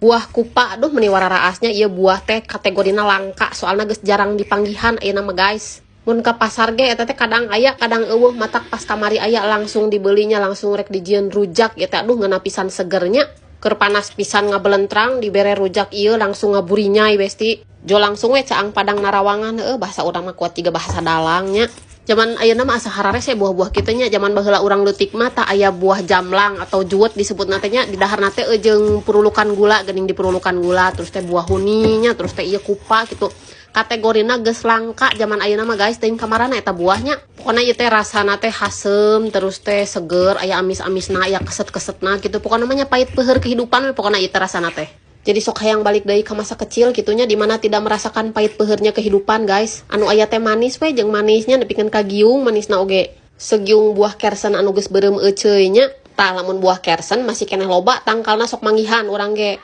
Buah kupa, aduh, meni wararaasnya. Ieu buah teh kategorina langka, soalna geus jarang dipanggihan ayeuna mah, guys. Mun ka pasar ge eta teh kadang aya, kadang euweuh. Matak pas kamari aya langsung dibelinya, langsung rek dijieun rujak ieu teh. Aduh, ngeunah pisan segernya. Keur panas pisan ngabelentrang, dibere rujak ieu langsung ngaburinyai, besti. Jo langsung we caang padang narawangan, heueuh, bahasa urang mah kuat jiga bahasa dalangnya. Zaman ayeuna mah asa hararese buah-buah kitu nya. Zaman baheula urang leutik mah tah aya buah jamlang atau juwet disebutna teh nya, didaharna teh jeung purulukan gula geuning, dipurulukan gula. Terus teh buah huninya, terus teh ieu kupa gitu. Kategorina geus langka zaman ayeuna mah, guys. Teuing kamarana eta buahnya. Pokona ieu teh rasana teh haseum, terus teh seger, aya amis-amisna, aya keset-kesetna gitu. Pokona mah nya pahit peuheur kehidupan we pokona ieu teh rasana teh. Jadi sok hayang balik deui ka masa kecil gitunya, dimana tidak merasakan pahit peuheurnya kehidupan, guys. Anu aya teh manis we jeung manisnya nepikeun ka giung manisna oge. Segiung buah kersen anu geus beureum euceuy nya. Tah, lamun buah kersen masih keneh loba tangkalna, sok manggihan urang ge.